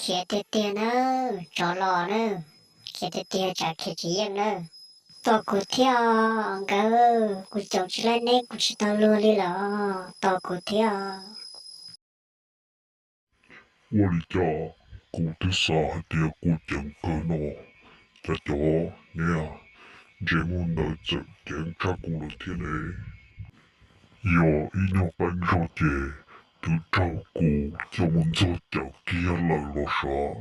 Khiav tiag tiag nawb, tsov los nawb, khiav tiag tiag tsam khiav tsis yeej nawb. Tos kuv thiab os nkawd, kuv caum tsis laib neb kuv tsis tau luag li lawm os, tos kuv thiab os. Ua li cas kuv twb xav hais tias kuv ceev kawg no, cas cov niag ntsej muag ntawd txawm ceev tshaj kuv lawm thiab ne? Yog ib nyuag qeeb zog ces twb raug kuv coj mus ntxuag cawm kiag lawm los sav.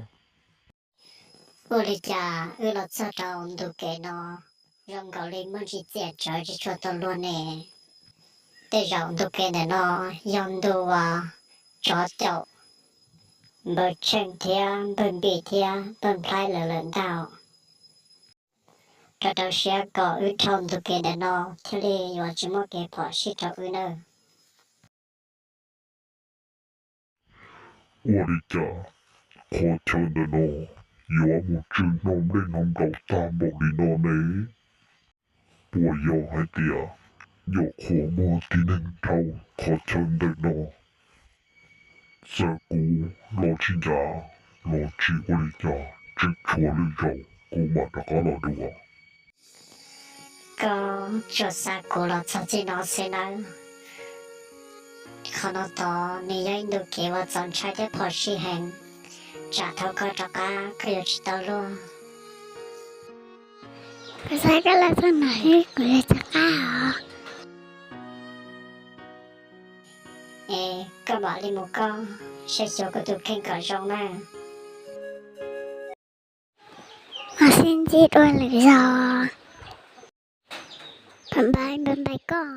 Ua li cas wb los txog rau ntu kev no zoo nkaus li muaj ntsis txiaj tsawv tsis tshua tau luag ne? Tej zaum ntu kev ntawm no yog ntu uas tsov caum npawg Tsheej thiab npawg Npis thiab npawg Nplhaib lawv lawm ntag. Rau rau siab kom wb dhau ntu kev ntawm no thiaj li yuav tsis muaj kev phom sij rau wb nawb. Ua li cas qhov chaw ntawm no yuav mus tsw hno nplej hno nplaum tag npaum li no ne? Puas yog hais tias nyuam qhuav muaj tib neeg dhau qhov chaw ntawm no? Txawm kuv los tsis ncav los tsis ua li cas, tseem tshuav lwm zaus kuv mam rov qab los dua. Koj tsuas xa kuv los txog txij no xwb nawb. Qhov no tod nws yog ib ntu kev uas txaus ntshai thiab phom sij heev, tsam thaum koj rov qab koj yuav tsis tau luag. Kuv xav koj los txog no xwb kuv yuav rov qab os. Es koj mam li mus koj, saib xyuas koj tus kheej kom zoo na. Mam sib ntsib dua lwm zaus. Bye bye, bye bye koj.